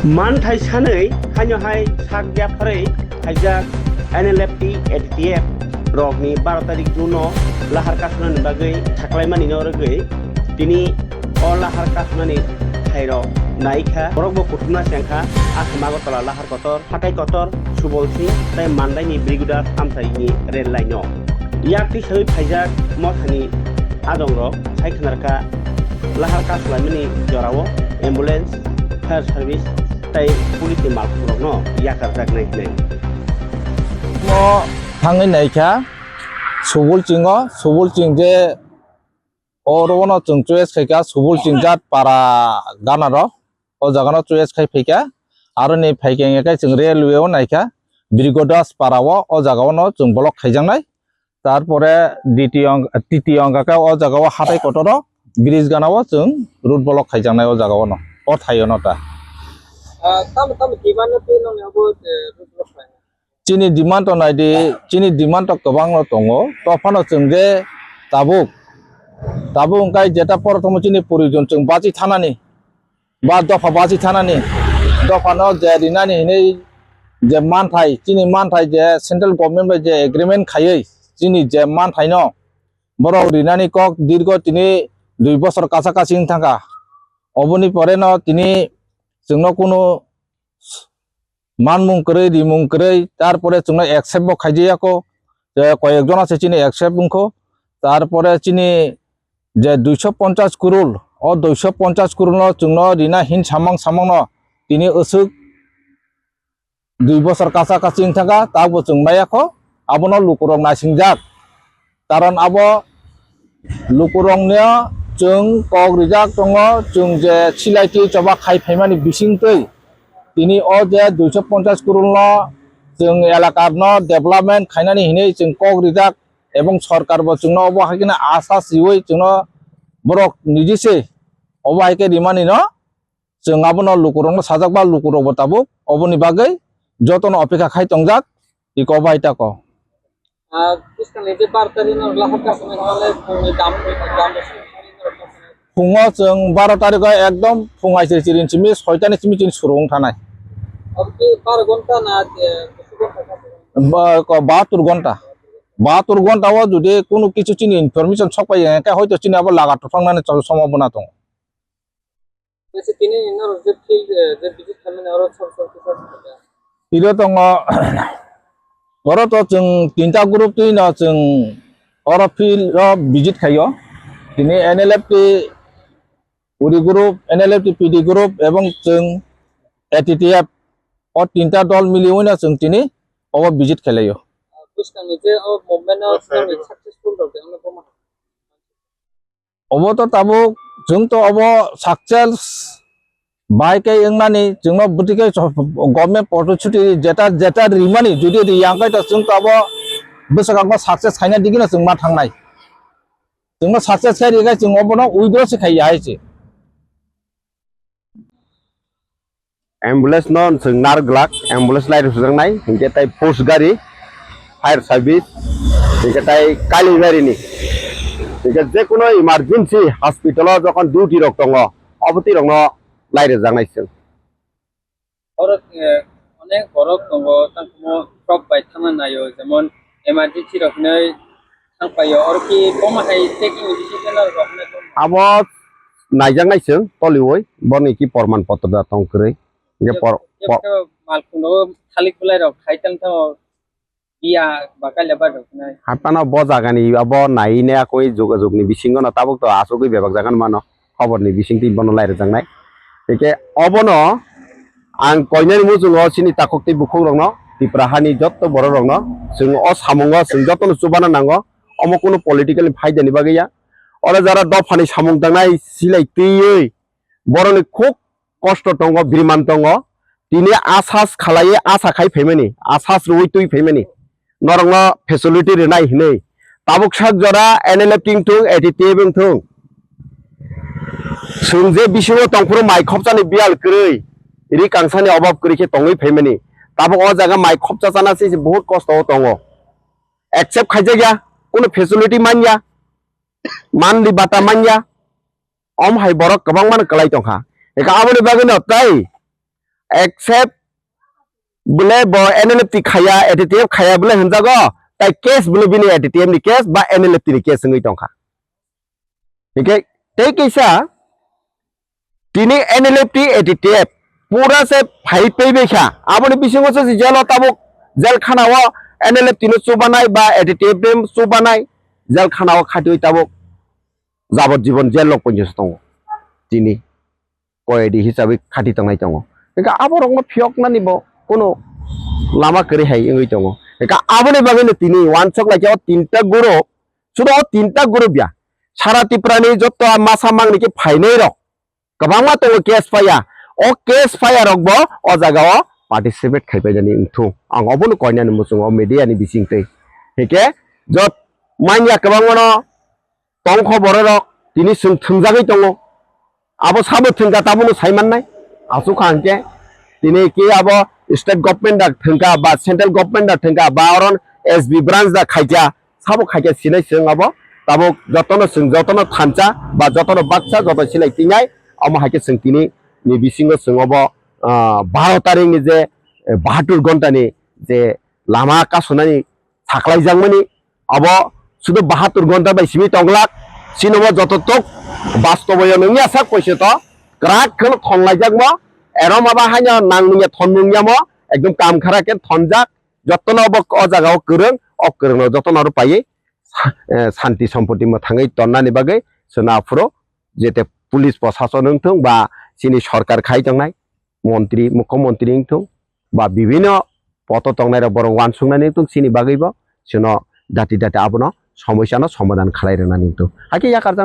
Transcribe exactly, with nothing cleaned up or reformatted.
Manthai sanwi haino hai sak yapharwi khaijak N L F T A T T F rokni baro tarik June o lahar kasnani bagwi saklaimani no rwgwi tini o lahar kasnani thairok naikha, borokbo kuthumna chengkha. Aswk Agartala lahar kotor, hatai kotor, Subol Singh tei Mandaini Brigodas amchaini rel line o. Yak tisawi phaijak mothani adongrok sai khwnarkha lahar kaslaimani jorao ambulance, fire service tei police ni malkhungrokno yakarjaknai hwnwi. Mo thangwi naikha Subol Singh o, Subol Singh je oro no chwng choice khaikha Subol Singh jat para ganaro. O jaga no choice khai phaikha. Aro ni phaikha hingkhe chwng railway o naikha Brigodas para o, o jaga o no chwng block khaijaknai. Tarpore D T O ang-, T T O wngkha khe o jaga o hatai kotor o bridge gana o chwng road block khaijaknai o jaga o no, o thai o no ta. Ah, tamo, tamo demand no twi nongni abo, eh, road block khlainai? Chini demand to nai di, chini demand to kwbang no tongo. To phano chwng je tabuk, tabuk wngkha jeta porotomo chini proyojon chwng bachi thanani, ba dopha bachi thanani, dopha no je rinani hinwi je manthai, chini manthai je central government bai je agreement khaiwi chini je manthai no borok rinani kok dirgo tini dui bosor kacha kachi wng thangkha. Oboni pore no tini chwngno kunu manmung kwrwi, rimung kwrwi, tarpore chwngno accept bo khaijaya kho, je koyek jona se chini accept wngkho, tarpore chini je duiso ponchas kurul, o duiso ponchas kurul no chwngno rina hin samang samang no tini aswk dui bosor kacha kachi wng thangkha, tabukbo chwng maya kho, abono lukurok naisingjak. Karon abo lukurokno chwng kok rijak tongo, chwng je silai twi choba khai phaimani bisingtwi tini o je duiso ponchas kurulno chwng elakano development khainani hinwi chwng kok rijak, ebong sorkarbo chwngno obo hai kheno asas riwi chwngno borok niji se obo hai khe rimanino chwng abono lukurokno sajak ba lukurokbo tabuk oboni bagwi jotono opekha khai tongjak, iko bai tako. Ah, bwskangni je baro tarikh no lahar kasnai hwnle phungni dam, dam. Phungo chwng baro tarikh o ekdom phung aisir chirin simi soitani simi chini suru wng thanai. Abo ki baro ghonta na, eh, bwswk ghonta kha? Ba-, ko bahatur ghonta. Bahatur ghonta o jodi kunu kichu chini information sok pai ya, khe hoito chini abo laga tothangnani chol somo bwna tongo. Tini norok je field, eh, je visit khaimani oro sor sor kisa. Iro tongo, oro to chwng tinta group twi no chwng oro field o visit khaio. Tini N L F T Uri group, N L F T P D group ebong chwng A T T F o tinta dol miliwi no chwng tini obo visit khailai o. Bwskangni je o movement no successful rok de, ano boma. Obo to tabuk chwng to obo success bai khe wngnani, chwngno bwtwi khe government protichuti jeta, jeta rimani, jodi riyang khe to chwng to abo bwswk ang success khaina digino chwng ma thangnai. Chwngno success khai rikha chwng obono withdraw se khaiya hai se. Ambulance no chwng nar glak, ambulance lai rwjaknai, hinkhe tai post gari, fire service, hinkhe tai kailaibari ni, hinkhe jekuno emergency hospital o jokhon duty rok tongo, obo twi rokno lai rwjaknai chwng. Oro, eh, onek borok tongo, tangkhumo shock bai thangna naio, jemon emergency rok hinwi thangpaio, oro ki boma hai checking ni decision rok hinwi tongma? Abo naijaknai chwng toliwi, boni ki porman potro da tong kwrwi. Hinkhe por-, por- malkhung rogo thalik belai rok khai tang thango. Iya, bakal ya ba rok nai. Hatano bo jagani abo nai ne akoi jog-, jogni bisingo no tabuk to asugwi bebak jagan mano. Khobor ni bisingtwi bono lai rwjaknai. Hingke obono ang koinani muchungo chini takhuk tei bukhuk rokno, Tipra hani jotto borok rokno, chwng o samungo chwng jotono chubana nango. Omo kunu political ni phaida ni bagwi ya. Oro jara dophani samung tangnai silai twiwi borokni khuk kosto tongo, biriman tongo. Tini asas khalaiwi asa khai phaimani, asas rwui twi phaimani, norokno facility rwnai hinwi. Tabuk sak jora N L F T wngthung, A T T F wngthung, chwng je bisingo tongphuru mai khopchani biyal kwrwi, ri kangsani obab kwrwi khe tongwi phaimani. Tabuk o jaga mai khopcha chana se se bahut kosto o tongo. Accept khaijakya, kunu facility manya, manli bata manya. Om hai borok kwbangma no kwlai tongkha. Eka aboni bagwi no tei except bole bo N L F T khaya, A T T F khaya bole hinjago, tai case bole bini A T T F ni case ba N L F T ni case wngwi tongkha. Hingke tei kisa tini N L F T A T T F pura se phai pei bai kha. Aboni bisingo se jelo tabuk jel khana o N L F T no chubanai ba A T T F no chubanai jel khana o khatiwi tabuk jabot jibon jel lok ponjo se tongo. Tini koyedi hisabe khati tongnai tongo. Hingke aborokno phiyoknani bo kono lama kwrwi hai wngwi tongo. Hingke aboni bagwino tini wansok lai khe o tinta group, sudo o tinta group ya. Sara Tiprani jotto masa mangni khe phainai rok kwbangma tongo case fire. O case fire rok bo o jaga o participate khai painani wngthung. Ang obono koinani muchungo media ni bisingtwi. Hingke jot manya kwbangmano tongkho bororok tini chwng thwngjagwi tongo. Abo sabo thwngkha tabukno sai mannai. Aswk kha hwnkhe tini khe abo state government da thwngkha ba central government da thwngkha ba oron S B branch da khaikha, sabo khaikha sinai chwng abo tabuk jotono chwng jotono thansa ba jotono baksa joto silai tinai omo hai khe chwng tini ni bisingo chwng obo, ah, baro tarikh ni je, eh, bahatur ghonta ni je lama kasunani saklaijakmani abo sudu bahatur ghonta bai simi tonglak, chini bo joto tok bastoboyo nungya sak poiseto kwrak kheno thonglaijakmo, erom aba haino nang nungya thon nungyamo, ekdom kam khara khe thonjak, jotono bo o jaga o kwrwng, o kwrwngno jotono aro paiwi sa-, eh, santi sompoti mwthangwi tonnani bagwi chwngno aphuru jete police prosason wngthung ba chini sorkar khai tongnai, montri, mukhyamantri wngthung, ba bibhinno poto tongnairok borok uansuknani wngthung, chini bagwibo chwngno dati dati abono somosyano somadhan khlai rwnani wngthung. Hakhe yakarjak